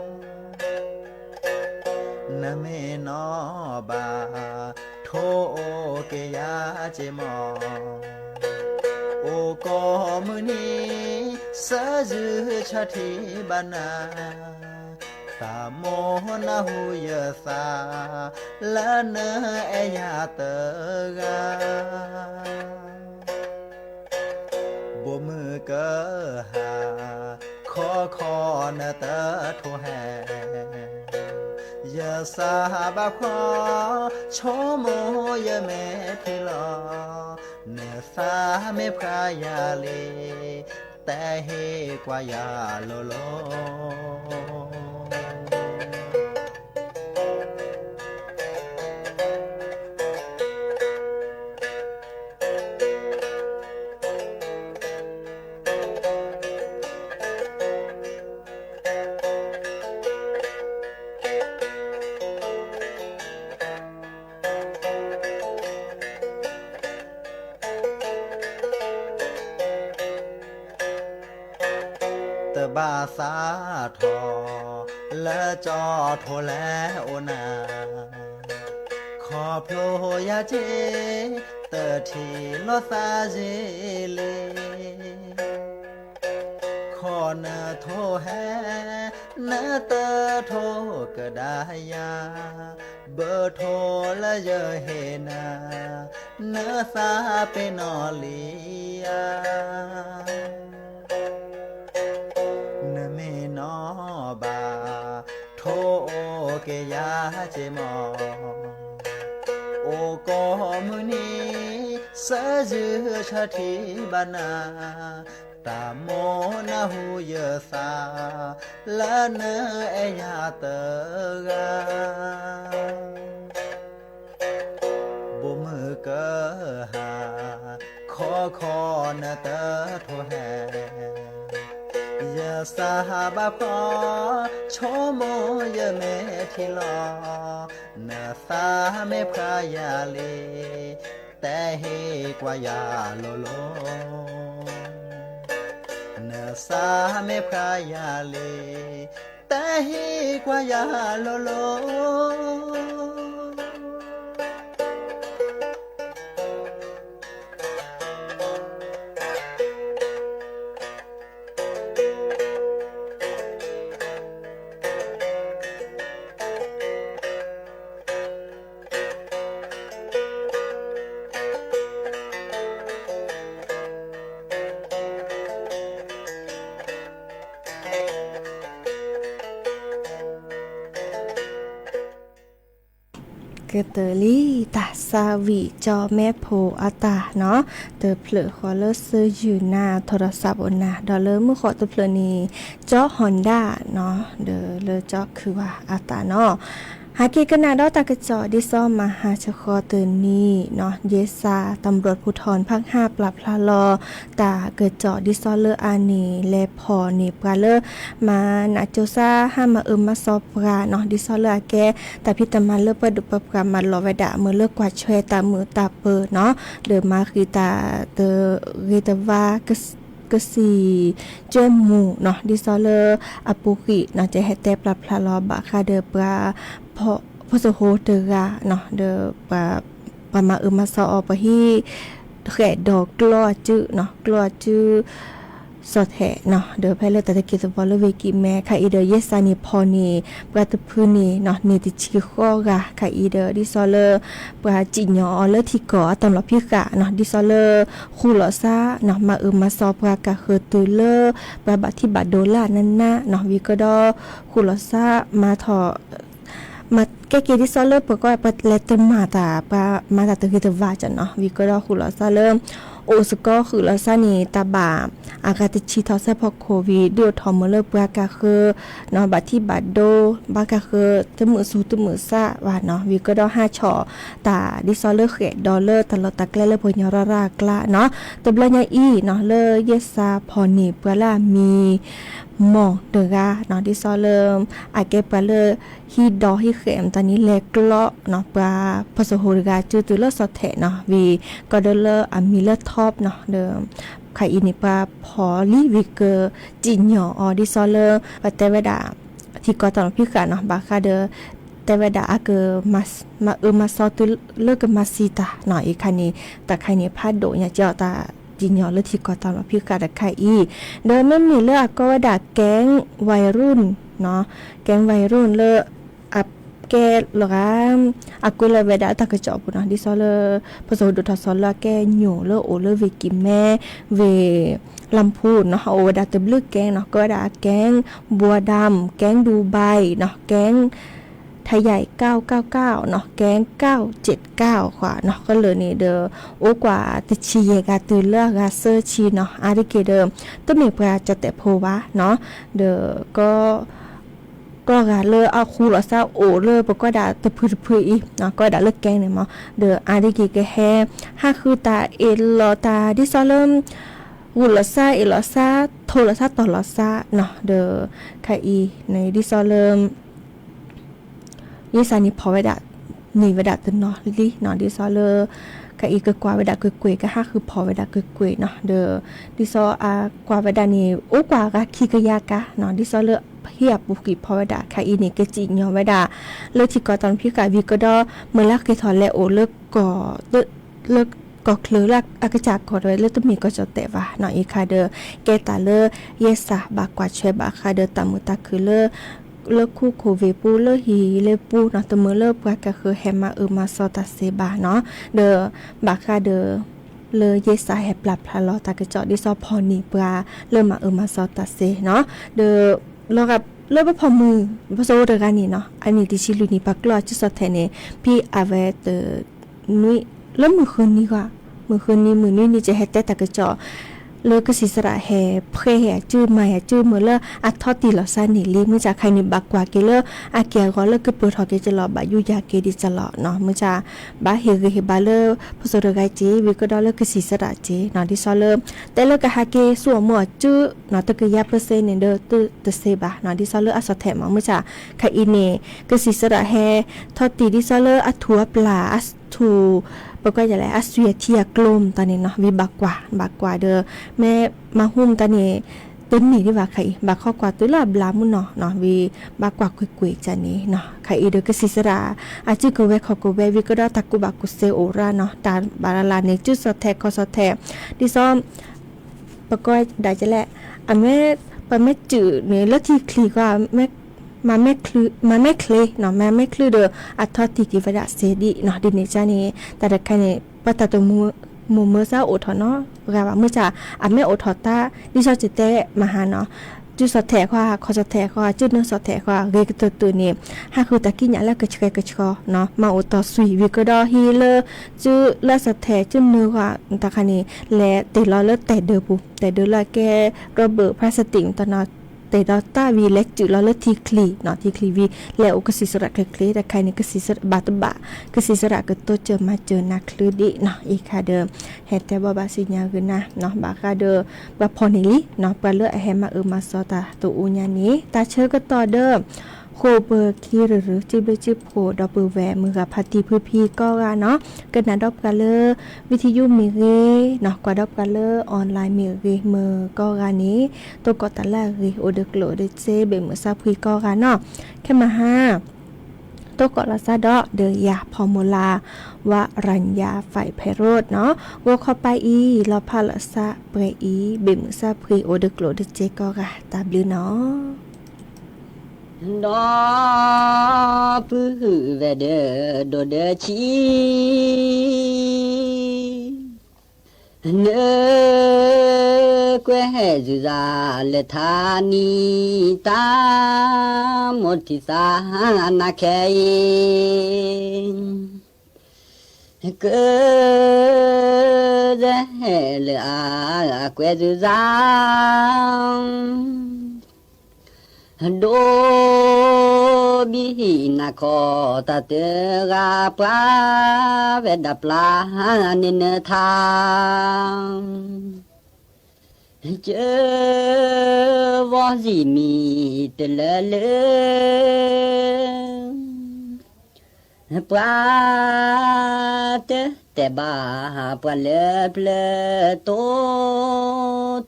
နမ့ၢ်နီၢ်ဘၣ် ထိၣ်အိၣ်က့ၤယၤက့ၤမီၢ်, အိၣ်ကိးမုၢ်နံၤ ဆၢယုၢ်ဆၢထံၣ်ဘၣ်နၤ, သးမိၢ်နၢ်ဟူယသး လၢနအဲၣ်ယၤတဂၤ, ဘိးမုၢ်ကဟၣ် ခီခီနတထိၣ်ဟဲ, ယစၢ်ဘၣ်ခွါ ဆိကမိၣ်ယမဲာ်ထံလီၤ, နသးမ့ၢ်ဖျါယၤလံ တဟ့ၣ်ကွၢ်ယၤလိၤလိၤ. ဘၣ်သးထီၣ် လၢကၠီထိလဲအိၣ်နၤ, ခီဖျိယၤက့ တထံၣ်လိာ်သးယ့လံ, ခီနထိဟဲ နတထိကဒါယၤ, ဘၣ်ထိလၢယဟ့ၣ်နၤ နသးပ့ၤနီၣ်လံဧါ. နမ့ၢ်နီၣ်ဘၣ် ထိအိၣ်က့ၤယၤက့မီၢ်, အိၣ်ကိးမုၢ်နံၤ ဆၢယုၢ်ဆၢထံၣ်ဘၣ်နၤ, တၢ်မိၣ်နၢ်ဟူယသး လၢနအဲၣ်ယၤတဂၤ ဘိးမုၢ်ကဟၣ် ခီခီနတထိဟဲ, ယစၢ်ဘၣ်ဖီ ဆိကမိၣ်ယမ့ၢ်ထံလီၤ, နသးမ့ၢ်ဖှါယၤလံ တဲဟ့ၣ်ကွၢ်ယၤလိၤလိၤ, နသးမ့ၢ်ဖှါယၤလံ တဲဟ့ၣ်ကွၢ်ယၤလိၤလိၤ. ကတၢၢ်လံ တၢ်သးဝံၣ်ကၠီမဲဖိအတၢ်နီၤ, တဖျၢၣ်ဃီလၢ ဆၢယုၢ်နၤ ထိးထီၣ်စးဘိးနၤ ဒီးလၢမုၢ်ဃီတဖျၢၣ်န့ၣ် ကၠီဟီၣ်ဒၣ်နီၤ, ဒီးလၢကၠီခုၣ်ဝါအတၢ်နီၤ. ဟဲက့ၤကနၣ်ဒီးတၢ်ကစီၣ်ဒ်သိးမဟါဆၢဃီတနံၤနီၤ, ယဲစးတၢ်မၤရိဖိထီၣ် ဖးဟါပျၢ်ဖျါလီၤ တၢ်ကစီၣ်ဒ်သိးလၢအန့ၣ် လဲၤဖီၣ်န့ၢ်ပှၤလၢ မၤနးကၠိစါ ဟးမၤအၢမၤသီပှၤနီၤ, ဒ်သိးလၢအကဲ တၢ်ဖံးတၢ်မၤလၢပှၤဒိၣ်ပှၤပှၢ်မၤလီၤဝဲဒၣ် မ့ၢ်လၢကွၢ်ထွဲတၢ်မုာ်တၢ်ပၢၤနီၤ, ဒီးမၤဃံးတၢ်တဂ့ၤတဝါ က ကစံၣ်ကၠွဲမူနီၤ, ဒ်သိးလၢအပူၤကွံာ်နီၤ ကဟဲတဲပျၢ်ဖျါလီၤဘၣ်ဃးဒီးပှၤ ဖိ ဖိစိၤဟိတဂၤနီၤ, ဒီး ပှၤမၤအၢမၤသီအီၤ ပှၤဟံး ဃဲးဒီးကျိအစုနီၤ, ကျိအစု စီၤထဲးနီၤ, ဒီးဖဲလၢတၢ်တက့ၢ်တဘီလၢဝ့ၢ်ကံၢ်မဲ ခါအံၤဒီး ယဲစးန့ၣ်ဖီၣ်န့ၢ် ပှၤတဖုန့ၣ်နီၤ, န့ၢ်တဆံဃိးဂၤ ခါအံၤဒီး ဒ်သိးလၢ ပှၤစံၣ်ညီၣ်အီၤလၢထံကီၢ်အတၢ်လီၢ်ဖံးဃာ်နီၤ, ဒ်သိးလၢ ဃုာ်လီၤစါနီၤ, မၤအၢမၤသီပှၤကၢ်ဃၢၤတုၤလၢ ပှၤဘၣ်ထံၣ်ဘၣ်ဒိလၢနးနးနီၤ, ဝံၤကဒီး ဃုာ်လီၤစါမၤထီၣ် မၤကဲက့ၤဒ်သိးလၢပှၤကီၢ် ပှၤလဲၤတမၤတၢ် ပှၤမၤတၢ်တဂ့ၤတဝါကနီၤ, ဝံၤကဒီးဃုာ်လီၤစါလၢ အိၣ်စ့ၢ်ကီးဃုာ်လီၤစါန့ၣ် တၢ်ဘၣ်အဂၤတဆံထီၣ်စဲဖီခိၣ်ဝံၤ ဒုးအိၣ်ထီၣ်မ့ၢ်လၢပှၤကၢ်ဃၢၤနီၤ, ဘၣ်ထံၣ်ဘၣ်ဒိ ဘၣ်ကၢ်ဃၢၤတမုာ်ဆူၣ်တမုာ်ဆါဘၣ်နီၤ, ဝံၤကဒီးဟးဆီၣ်တၢ်ဒ်သိးလၢဃဲးဒီးလၢတၢ်လီၢ်တၢ်ကျဲလၢပှၤကညီရၢ်ရၢ်အကျါနီၤ, တဘျီညါအံၤနီၤ လၢယဲစးဖီၣ်န့ၢ်ပှၤလၢအမံၤ မီၢ်တဂၤနီၤ, ဒ်သိးလၢ အကဲပှၤလၢ ဟံးဒီဟံးဃဲးမတၤန့ၣ် လဲၤကျီနီၤ, ပှၤဖိစိၤဟိတဂၤ စုတုၤလၢစီၤထဲးနီၤ, ဝံၤကဒီးလၢအမံၤလၢ Top နီၤ, ဒီး ခါအံၤန့ၣ် ပှၤဖီၣ်လံဝံၤကစံၣ်ညီၣ်အီၤ ဒ်သိးလၢ ပှၤတဲဝဲဒၣ် ထံကီၢ်တၢ်လီၢ်ဖံးဃာ်နီၤ, ဘၣ်ဃးဒီး တဲဝဲဒၣ်အက မၤအၢမၤသီတုၤလၢကမၤစံတၢ်နီၤ, အံၤခါန့ၣ် တၢ်ခါအံၤန့ၣ် ဖးဒိၣ်ညါက့ၤအီၤ တၢ်စံၣ်ညီၣ်လၢထံကီၢ်တၢ်လီၢ်ဖံးဃာ်တခါအံၤ, ဒီးမ့မ့ၢ်လၢအကိးဝဲဒၣ် gang ဝါရူၣ်နီၤ, gang ဝါရူၣ်လၢ အကဲလီၤဂာ် အကွဲးလီၤဝဲဒၣ်တၢ်ကစီၣ်အပူၤနီၤ, ဒ်သိးလၢ ပစိၤဒိၣ်ထီၣ်စီၤလၢအကဲညိၣ်လၢအိၣ်လၢဝ့ၢ်ကံၢ်မဲ ဝ့ၢ်လၢဖူနီၤ, အိၣ်ဝဲဒၣ်တဘျုး gang နီၤ, ကိးဝဲဒၣ် gang ဘူဒၣ် gang ဒူဘဲနီၤ, gang ထယဲၢ်ကၢဝ်းကၢဝ်းကၢဝ်းနီၤ, gang ကၢဝ်းစ့းကၢဝ်းဃီနီၤ, ကလၢာ်န့ၣ်ဒီး အိၣ်ကွၢ်တဆံယဲၢ်ဂၤတုၤလၢအဂၤသၢဆံနီၤ, အါတက့ၢ်ဒီး တမ့ၢ်ပှၤကၠီၣ်တဲာ်ဖိဘၣ်နီၤ, ဒီးက ကီၢ်ဂၤလၢအဃူလိာ်သးအိၣ်လၢပကွၢ်ဒၣ်တဖုတဖုအံၤ, ကိးဝဲဒၣ်လၢ gang န့ၣ်မး, ဒီးအါတက့ၢ်ကဟဲ ဟးဃုတၢ်အ့ၣ်လိာ်တၢ်ဒ်သိးလၢ ဃူလိာ်သးအ့ၣ်လိာ်သး ထိလိာ်သးတီၢ်လိာ်သးနီၤ, ဒီး ခါအံၤန့ၣ်ဒ်သိးလၢ ယဲစးန့ၣ်ဖီၣ်ဝဲဒၣ် န့ၢ်ဝဲဒၣ်တနီၤလံနီၤ ဒ်သိးလၢ ခဲအံၤကကွၢ်ဝဲဒၣ်ကွ့ၢ်ကွ့ၢ် ကဟးဃုဖီၣ်ဝဲဒၣ်ကွ့ၢ်ကွ့ၢ်နီၤ ဒီး ဒ်သိးအကွၢ်ဝဲဒၣ်န့ၣ် အိၣ်ကွၢ်ဂၤခံကယၤကါနီၤ ဒ်သိးလၢဟံၣ်အပူၤကွံာ်ဖီဝဲဒၣ် ခဲအံၤန့ၣ် ကစံၣ်ညီၣ်ဝဲဒၣ် လၢထံကီၢ်တီၤဖံးဃာ်ဝံၤကဒီး မုၢ်လၢက့ၤထီၣ်လဲၤအိၣ်လၢကီၢ် လၢကီၢ်ချၢလၢအကစၢ်ကီၢ်တဝဲလၢတမ့ၢ်ကီၢ်ကၠီၣ်တဲၣ်ဘၣ်နီၤ အံၤခါဒီး ကဲတၢ်လၢ ယဲစၢ်ဘၣ်ကွၢ်ထွဲဘၣ်ဃးဒီးတၢ်မုာ်တၢ်ခုၣ်လၢ လၢခူခိၣ်ဝ့ၢ်ပူၤလၢဟံၣ်လၢပူၤနီၤ တမုာ်လၢပှၤကဃၢၤဟဲမၤအၢမၤစီတၢ်စ့ဘၣ်နီၤ ဒီး ဘၣ်ဃးဒီး လၢယဲစၢ်ဟဲပျၢ်ဖျါလီၤတၢ်ကစီၣ် ဒ်သိးဖီၣ်န့ၢ်ပှၤလၢမၤအၢမၤစီတၢ်စ့နီၤ ဒီး လီၤဂာ်လၢပဖီၣ်မုၢ် ပစိၤတဂၤန့ၣ်နီၤ အနံၣ်တဆံလွံၢ်နံၣ် ပှၤကျီၢ်အစုစီၣ်ထဲးန့ၣ် ဖဲအဝဲတ နွံ လၢမုၢ်ဃုနံၤဂီၢ် မုၢ်ဃုနံၤမုၢ်နွံနံၤ ကဟဲတဲတၢ်ကစီၣ် လၢကစံးစရးဟဲဖှဲဟဲအစုမၤအစုမုၢ်လၢအထီတံၢ်လီၤစါန့ၣ်လံ မုၢ်ဆါခါန့ၣ် ဘၣ်ကွၢ်က့ၤလၢအက့ၢ်အဂီၤလၢကပၢၢ်ထီၣ်က့ၤကလီၤ ဘၣ်ယူးယၤက့ၤဒံးကလီၤနီၤ မုၢ်ဆါ ဘၣ်ဟ့ၣ်ဂ့ၤဟ့ၣ်ဘါလၢ ဖိစိၤတဂၤက့ၤ ဝံၤကဒီးလၢကစံးစရးက့ၤနီၤ ဒ်သိးလၢ တဲလၢကဟးက့ၤဆူအမိၢ်အစုနီၤ တကယၤပၢစ့န့ၣ်ဒီး တတစ့ဘၣ်နီၤ ဒ်သိးလၢအစီၣ်ထဲးမး မုၢ်ဆါ ခဲအံၤန့ၣ် ကစံးစရးဟဲ ထီတံၢ်ဒ်သိးလၢအထူၣ်အပျၢ် အထူၣ် ပကွၢ်ယလဲၣ် အသွံၣ်အထံအကျိမတၤန့ၣ်နီၤ ဝံၤဘၣ်ကွၢ် ဘၣ်ကွၢ်ဒီး မ့ၢ်မၤဟူမတၤန့ၣ် တန့ၢ်ဒံးဘၣ်ခဲအံၤ ဘၣ်ခီကွၢ်တုၤလၢအဘျါမုၢ်နီၤနီၤ ဝံၤဘၣ်ကွၢ်ကွ့ၢ်ကွ့ၢ်ကန့ၣ်နီၤ ခဲအံၤဒီးကစံးစရး အစုကဝဲၤခီၣ်ကဝဲၤ ဝံၤကဒီးတၢ်ကူၣ်ဘၣ်ကူၣ်သ့အိၣ်ရၣ်နီၤ တၢ်ဘၣ်လၢ်လၢ်န့ၣ် စုစီၣ်ထဲးခီၣ်စီၣ်ထဲး ဒ်သိး ပကွၢ်ဒၣ်ကလဲၣ် အမ့ၢ် ပမ့ၢ်စုၣ်န့ၣ်လၢထံချံၣ်ဂီၢ် မၤမဲာ်ချံနီၤ မၤမဲာ်ချံဒီး အထီတံၢ်က့ၤဝဲဒၣ်စ့ဒံးနီၤ ဒ်န့ၣ်ကန့ၣ် တၢ်တခါန့ၣ် ပှၤတၢ်တမူမိၢ်မၢစၢ်အိၣ်ထီၣ်နီတဂၤဘၣ် မုၢ်ဆါ အမ့ၢ်အိၣ်ထီၣ်တၢ် ဒ်သိးကတဲမဟါနီၤ စုစီၣ်ထဲးအဃိ ခီၣ်စီၣ်ထဲးအဃိ စုနၢစီၣ်ထဲးအဃိ ဂ့ၤကတၢၢ်တၢၢ်န့ၣ် ဟးဃုတၢ်ကံးညာ်လၢကဆှဲကဆှီနီၤ မၤအိၣ်တီၢ်သွံၣ် ဝံၤကဒီးဟံးလၢ စုလၢစီၣ်ထဲး စုနၢဂီၢ် တၢ်ခါန့ၣ် လဲၤတ့ၢ်လီၤလၢတဲၢ်ဒၢပူၤ တဲၢ်ဒၢလၢအကဲ rubber plastic တနီၤ တ့ၢ်ဒီးတၢ်ဝံၤ လဲၤစုၣ်လီၤလၢထံချံနီၤ ထံချံဝံၤ လဲၤအိၣ်ကစံးစရးချ့ချ့ တၢ်ခါန့ၣ် ကစံးစရးဘၣ်တဘၣ် ကစံးစရးကတိစၢၤမၤစၢၤနၤချုးဒံးနီၤ အံၤခါဒီး ဟဲတဲဘၣ်ဘၣ်စံၣ်ညီၣ်ဂ့ၤနၤနီၤ ဘၣ်ဃးဒီး ပှၤဖီၣ်န့ၢ်လံနီၤ ပှၤလၢအဟဲမၤအၢမၤစီတၢ်တအိၣ်ညါန့ၣ် တၢ်ဆၢကတီၢ်ဒီး ဃိာ်ပၢၢ်ခံရူၤရူၤ စုဘျုးစုဖှိၣ် ဒီပုၢ်ဝဲၢ်မုၢ်ဂၤဖါတံၢ်ဖုဖံကိးဂၤနီၤ ကနၣ်ဒီးပှၤလၢ ဝံထံယူမ့ၢ်ဂ့ၤနီၤ ကွၢ်ဒီးပှၤလၢ online မ့ၢ်ဂ့ၤ မုၢ်ကိးဂၤန့ၣ် တိကိးတၢ်လၢအဂ့ၤ အိၣ်ဒၣ်ကျိၣ်ဒၣ်စ့ ဘ့ၣ်မုၢ်ဆါဖှံကိးဂၤနီၤ ခဲမဟါ တိကိးလီၤစၢ်ဒီး ဒီးယၤဖီမူၤလၢ် ဝရၣ်ယၤ ဖဲးဖဲးရိးနီၤ ဂီၤခီပၤအံၤ လီၤဖးလီၤစၢ်ပှဲၤအံၤ ဘ့ၣ်မုၢ်ဆါဖှံ အိၣ်ဒၣ်ကျိၣ်ဒၣ်စ့ကိးဂၤ တၢ်ဘျုးနီၤ ဒီပုၢ်ဝဲၢ်ဒီး ဒိၣ်ဒီးဆံး နကွဲးဟဲၣ်စုၤစၢ်လၢထါနံၤ တၢ်မိၣ်ထံသးနၤခဲအံၤ ကဒဲဟဲလၢအကွဲးစုၤစၢ် ဒိဘံၣ်ဟံၣ်နၤခီ တၢ်တဂၤပှၤဝဲဒၣ်ပျၢ်န့ၢ်နထါ ကၢဝီၤစံၣ်မံၤတလၢလၢ ပှၤတတဲဘၣ် ပှၤလၢပျၢၤတိ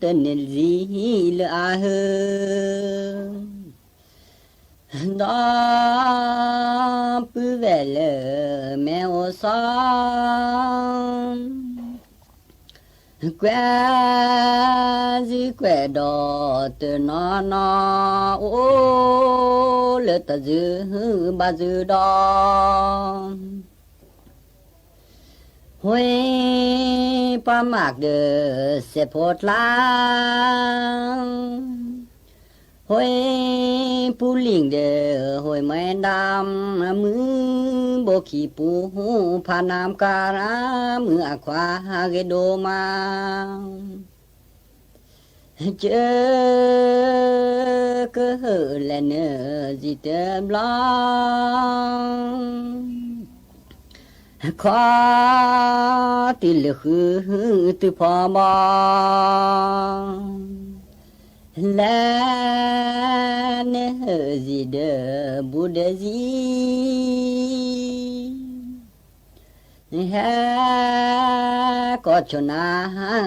တန့ၢ်လၢအဟၢ ဒီပုၢ်ဝဲၢ်လၢမဲာ်အိၣ်စီ ကွဲးစုကွဲးဒီးတနီၤနီၤ အိၣ်လၢတၢ်စုဘၣ်စုဒီး ဟူးပှၤမးဒီးစဲးဖိကျါ ဟူးပူၤလံၣ်ဒီး ဟူးမွဲဒၣ် မုၢ်ဘိခံပူၤ ဖးနၢမ်ကၤ မုၢ်အခွါဂ့ၤဒိၣ်မး ကဟၢၣ်လဲၤနုာ်စံၣ်တဘျီ ခီတုၤလၢဃုတုၤဖီဘီ လဲၤနုာ်ဟၢၣ်စံၣ်ဒီးဘူးဒီးစံၣ် ဟဲကီၢ်ဆိၣ်နၤ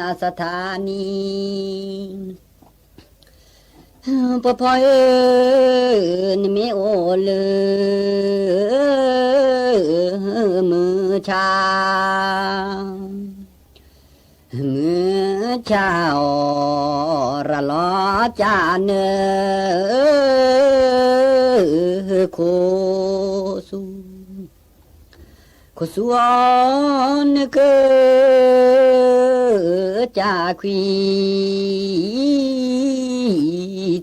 အစထါနံၤ, ပီၤဖီဧၢ, နမ့ၢ်အိၣ်လၢ မုၢ်ဆါ, မုၢ်ဆါအီၤ ရၤလီၤကၢ်နၢ ခိၣ်ဆူ ခိၣ်ဆူအီၤနက ကၢ်ခွံ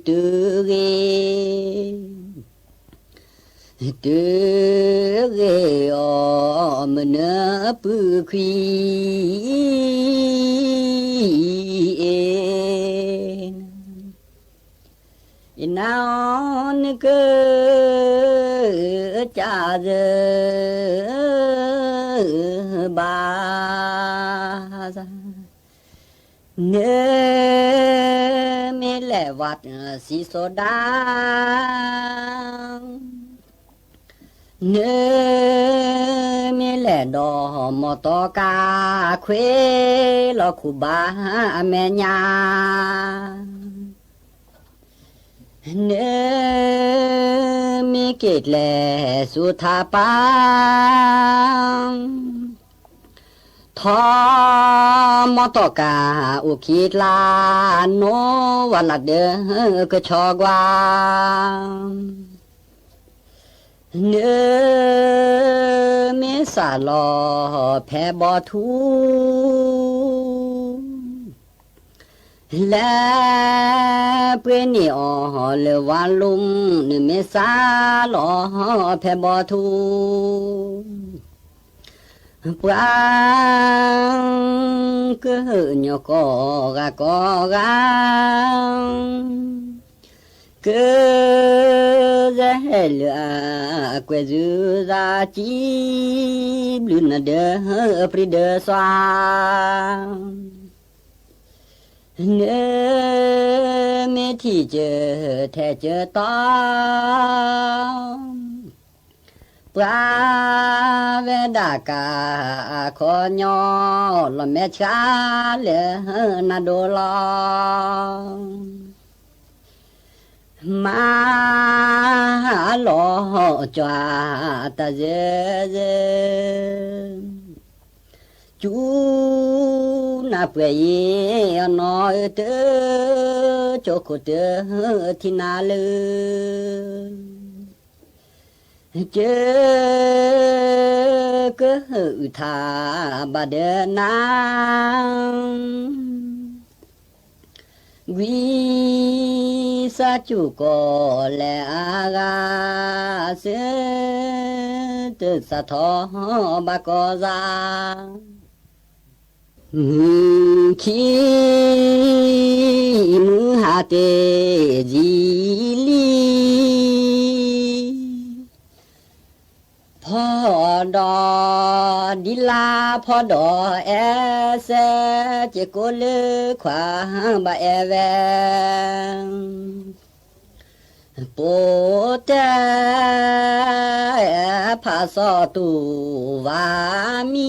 တုၤဂ့ၤ, တုၤဂ့ၤအီၤ မုၢ်နၢပုၢ်ခွံ အ့ၣ် အ့ၣ်နၤအီၤနက ကၢ်စၢ ဘၣ်ဆၣ် နမ့ၢ်လဲၤဝးစံးစိၤဒၣ်, နမ့ၢ်လဲၤဒီးမီတီကါ ခွ့လီၤခိၣ်ဘၣ်အမဲာ်ညါ, နမ့ၢ်က့ၤကျဲဆူထးပၢ် ထီၣ်မီတီကါအိၣ်ခံကျါ, နိဝၤလးဒၢကဆီကွၢ်, နမ့ၢ်စးလီၤဖဲဘီထူ လဲၤပှ့ၤန့ၢ်အီၤလၢဝါလူမ်, နမ့ၢ်စးလီၤဖဲဘီထူ, ပှၤကညီကိးဂၤကိးဂၤ ကစၢၢ်ဟဲလၢအကွဲးစုသးကံ, ဘျုးနၤဒၢပြံဒၢစွါ နမ့ၢ်ထံၣ်စၢၤထဲစၢၤတီၤ, ပှၤဝဲဒၣ်ကအခီညီ, လီၤမဲာ်ဆှးလၢနၤဒိၣ်လီၤ, မၤလီၤကွၢ်တၢ်စၢၤစၢၤ ကၠူနၢ်ပှဲၤယံၤအနီၢ်တၢ်, ကၠိခိၣ်တၢ်ထံနၤလၢ, ကၢ်ကအုၣ်ထါဘၣ်ဒၢနၤ ဝံစၢ်ကၠူၣ်ကီးလဲၤအါဂၤ, စၢၤတၢ်စးထီၣ်ဘၣ်ကီၢ်စၢ်, မုၢ်ခံမုၢ်ဟါတ့ၢ်ယံာ်လံ ဖီဒီးဒ်လါဖီဒီးအဲၣ်စဲး, စ့ၢ်ကိးလၢခွါဘၣ်အဲၣ်ဝဲ, ပိာ်တဲဖးစီတူၢ်ဝါမံ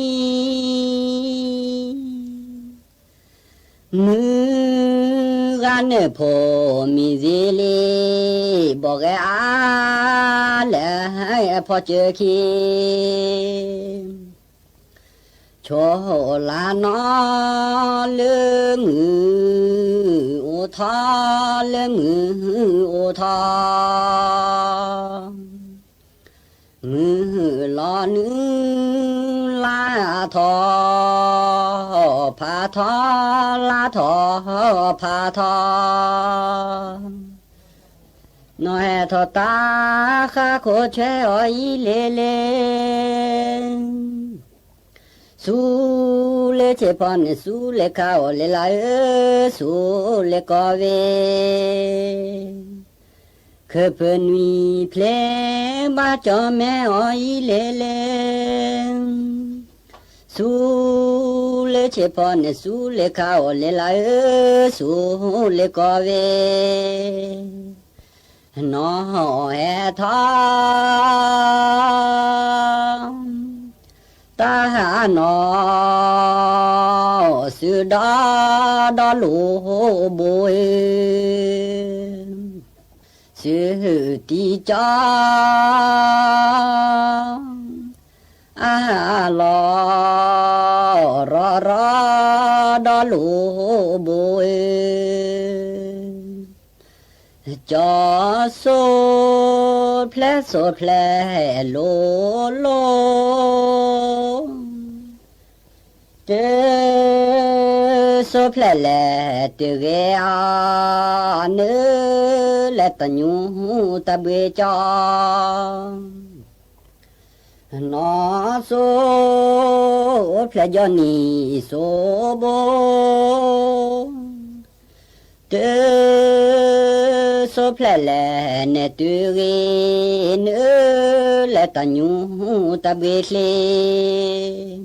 မုၢ်ဂၤနၢၣ်ဖိမံၤစ့လံ, ဘီၣ်ဂဲၤအါလဲၣ်ဖီစၢခံ, ဆိလါနီၢ်လၢမုၢ်အိၣ်ထီၣ်, လၢမုၢ်အိၣ်ထီၣ် မုၢ်လီၤနုာ်လါထီၣ်ဖးထီၣ်, လါထီၣ်ဖးထီၣ်, နီၢ်ဟဲထီၣ်တၢ်ဃါခိၣ်ဆွဲအီၤအံၤလဲၣ်လဲၣ်, ဆူလဲဆဲးဖီန့ၣ် ဆူလဲခးအီၤလဲၤလၢဧၢ, ဆူလဲကီၢ်ဝဲ ခၢၣ်ဖၢၣ်နွံဖျဲးဘၣ်ကၠီၣ်မဲအီၤအံၤလဲၣ်လဲၣ်, ဆူလဲဆဲးဖီန့ၣ် ဆူလဲခးအီၤလဲၤလၢဧၢ, ဆူလဲကီၢ်ဝဲ နီၢ်ဟဲထီၣ် တၢ်နီၢ် စုဒီဒီလိာ်ဘိဧၢ, စုတံကၠီ အလီၤ ရီရီဒီလိာ်ဘိဧၢ, ကၠီစိဖျဲၣ်စိဖျဲၣ်လိၤလိၤ, တစိဖျဲၣ်လဲၣ်တဂ့ၤအီၤ, နုၤလဲၣ်တညူတဘှ့ကၠီ နီၢ်စိဖျဲၣ်ကၠီနံၤစိဘိ, တစိဖျဲၣ်လဲၣ်နဲၣ်တုၤဂ့ၤ, နုၤလဲၣ်တညူတဘှ့ချ့,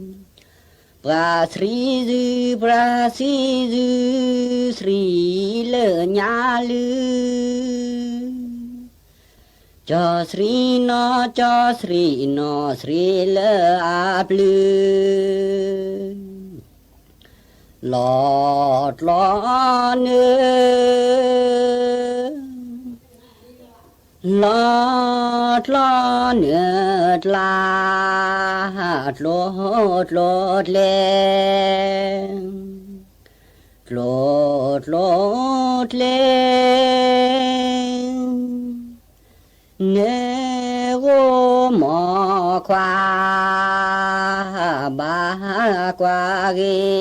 ပှၤသရံးစု ပှၤသရံးစု သရံးလၢညါလုၢ် ကၠီသရံးနီၢ် ကၠီသရံးနီၢ် သရံးလၢအပျုၤ, လီၤကျီနုာ် လီၤကျီနုာ်ကျါ, ကျိကျိကျဲ ကျိကျိကျဲ နဂိၢ်မီၢ်ခွါ ဘၣ်ကွၢ်ဂ့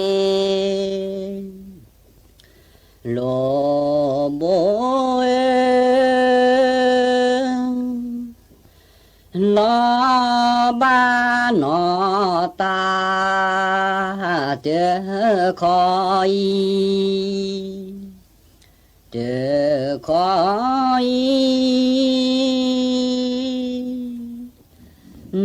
ၤ, လိာ်ဘိဧၢ, လီၤဘၣ်နီၢ်တၢ် တခီအံၤ တခီအံၤ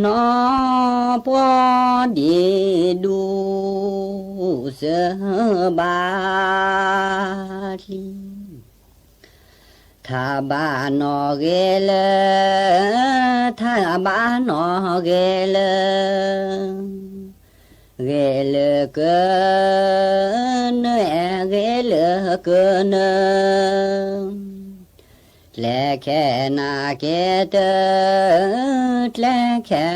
နီၢ်ပှီၢ်ဒ့ဒူၣ် စၢဘၣ်ချံ, ထါဘၣ်နီၢ်ဂဲၤလၢ ထါဘၣ်နီၢ်ဂဲၤလၢ ဂဲၤလၢကနၢ ဂဲၤလၢကနၢ, ကျဲခဲနၤကဲတၢၢ် ကျဲခဲ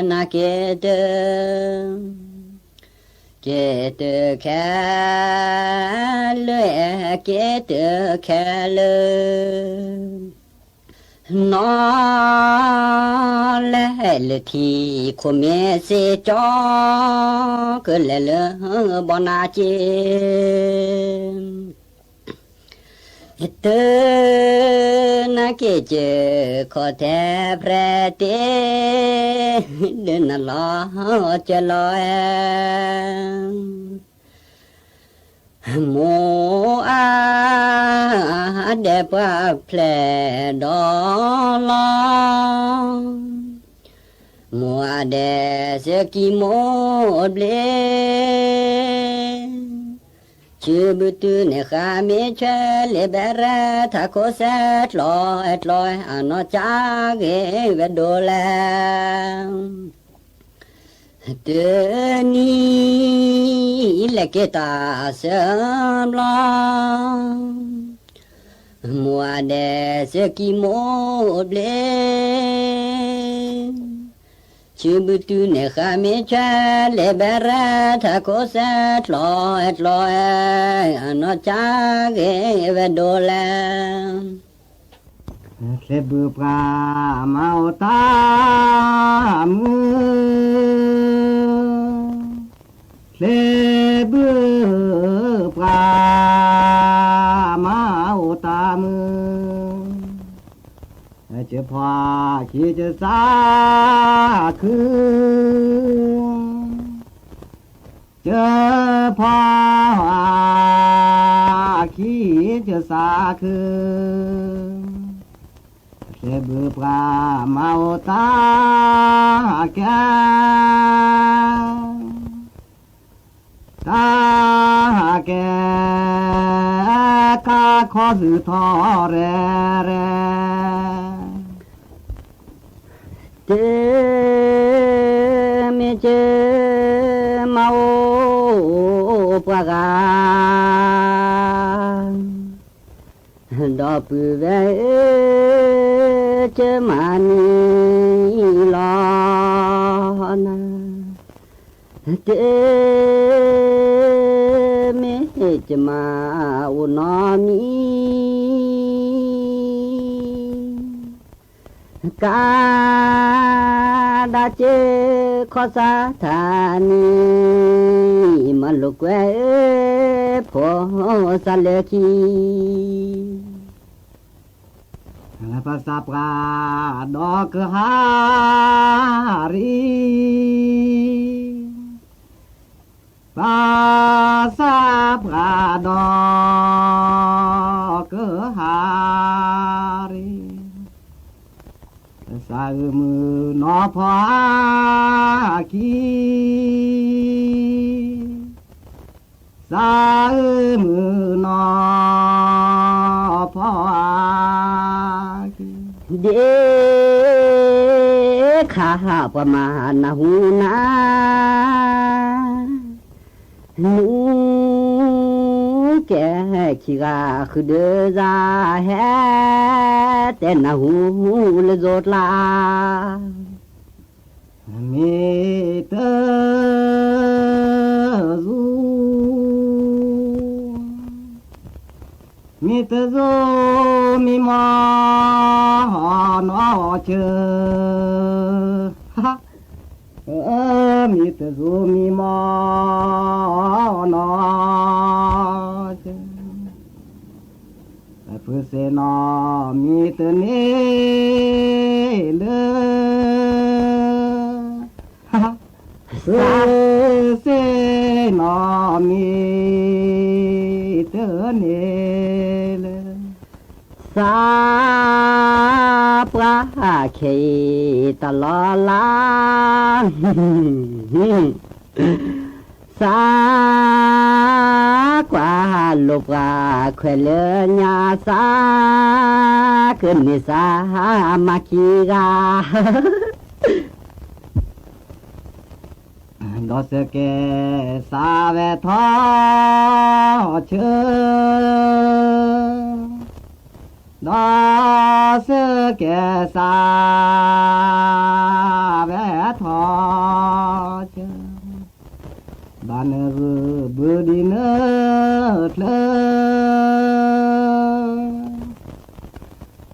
နၤကဲတၢၢ်, ကဲတၢၢ်ခဲလၢာ် ကဲတၢၢ်ခဲလၢာ်, နီၢ်လဲၤလၢထံ ခိၣ်မ့ၢ်စ့ကၠီ ကလဲၤလၢဘီနၤက့ၤ, တၢ်နၤက့ၤကၢ ခီၣ်ထဲဖရဲတ့ ဒုးနလီၤကၢလီၤဝဲ မိၢ်အါဒဲးပှၢ်ဖျဲးဒီးလီၤ, မိၢ်အါဒဲးစကံမိၢ်ဘျ့, ဆူဘုတုၤန့ၣ်ဃးမ့ၢ်ဆွဲလ့ဘဲရဲ ထးခိၣ်စဲးကျီ ကျီ အနီၢ်ကၢ်ဂ့ၤဝဲဒိၣ်လဲၣ် တနံၤ လဲၤက့ၤတၢ်စၢဘျီ, မိၢ်အါဒဲးစကံမိၢ်ဘျ့, ဆူဘုတုၤန့ၣ်ဃးမ့ၢ်ဆွဲလ့ဘဲရဲ ထးခိၣ်စဲးကျီ ကျီ အနီၢ်ကၢ်ဂ့ၤဝဲဒိၣ်လဲၣ် ချ့ဘုပှၤမၤအိၣ်တၢ်မုာ်, ချ့ဘုပှၤ မၤအိၣ်တၢ်မုာ်, ကၠၢဖီခံကၠၢစးခု ကၠၢဖီခံကၠၢစးခု, ချ့ဘုပှၤမၤအိၣ်တၢ်ကဲ တၢ်ကဲ ကါခီသုထီရဲရဲ တမ့ၢ် ကမၤအိၣ်ပှၤဂၤ, ဒီပုၢ်ဝဲၢ်ဧၢ, ကမၤမံလီၤနၤ, တမ့ၢ်ကမၤအိၣ်နီတမံၤ ကဒါက့ၤခီၣ်စးထါနံၤ, မၤလိာ်ကွဲဧၢ, ဖိစးလၢခံ, ပစးပှၤဒီးကဟါရံ ပစးပှၤဒီးကဟါရံ, စးအုမုၢ်နီၢ်ဖီအခံ, စးအုမုၢ်နီၢ်ဖီအခံ, ဒ့ခါပှၤမၤနၢ်ဟူနၤ နူကဲခံဂၤဃုာ်ဒီးစါ, ဟဲတဲနၢ်ဟူလၢယိၤကျါ, မ့ၢ်တ မ့ၢ်တစိၤ မံမီၢ်နီၢ်ဆၢ, မံမီၢ်နီၢ်ဆၢ, ဖုစ့နီၢ်မံတန့ၢ်လၢ စ့နီၢ်မံတန့ၢ်လၢ စးပှၤခဲအံၤတၢ်လီၤလး, စးကွၢ်လိာ်ပှၤခွဲးလၢညါ, စးကန့ၢ်စးမၤခံဂၤ ဒီးစကဲးစးဝဲထီၣ်ဆၢ, ဒီးစကဲးစးဝဲထီၣ်ဆၢ, ဘၣ်နၢၤဂုၢ်ဘုဒံးနၢၤချၢ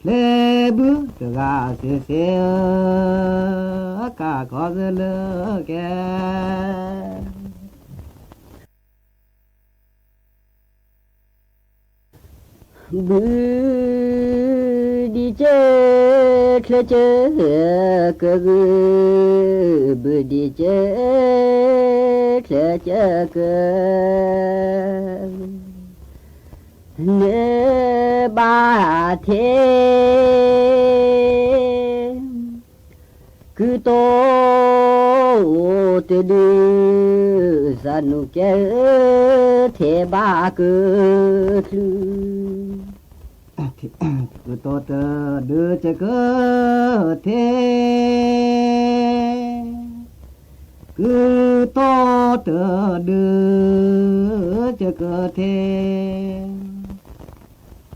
ချ့ဘုတဂၤစ့စ့ဧၢ, ကခီစလၢကဲ, ဘုဒံးကၢချၢကၢကဂုၢ်, ဘုဒံးကၢချၢကၢကဂုၢ် နဘၣ်ထဲ ကုတိ တဒု စးနူၢ်ကဲဧၢ, ထဲဘၣ်ကချုး, ကုတိတဒု ကကထဲ ကုတိတဒု ကကထဲ,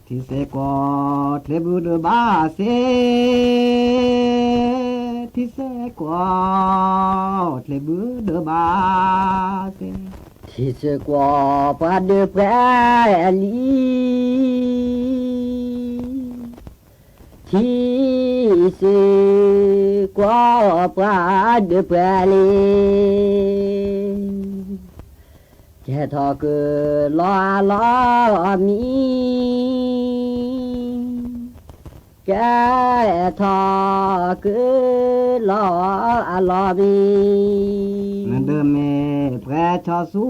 ထံစဲးကွီၢ်ချ့ဘုဒုးဘၣ်စ့, ထံစဲးကွီၢ် ချ့ဘုဒုးဘၣ်စ့, ထံစဲးကွီၢ်ပှၤဒုးပှဲၤလံ, ထံစဲးကွီၢ်ပှၤဒုးပှဲၤလံ, ကဲထီၣ်ကလီအလီၢ်မံ, ကဲထီၣ်ကလီအလီၢ်မံ, နဒုးမ့ၢ်ပှဲၤဆီဆူ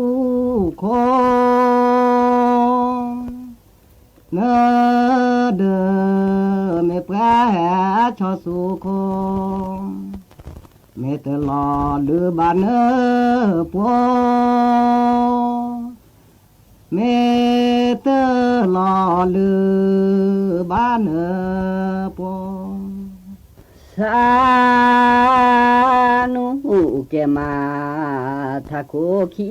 ခိၣ် နဒုးမ့ၢ်ပှဲၤဆီဆူခိၣ်, မ့ၢ်တလီၤဒုးဘၣ်နၢၤပှီၤ, မ့ၢ်တလီၤဒုးဘၣ်နၢၤပှီၤ, စးနူၢ် ကဲမး ထးခိၣ်ခံ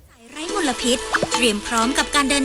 สายไร้มลพิษ เตรียมพร้อมกับการเดิน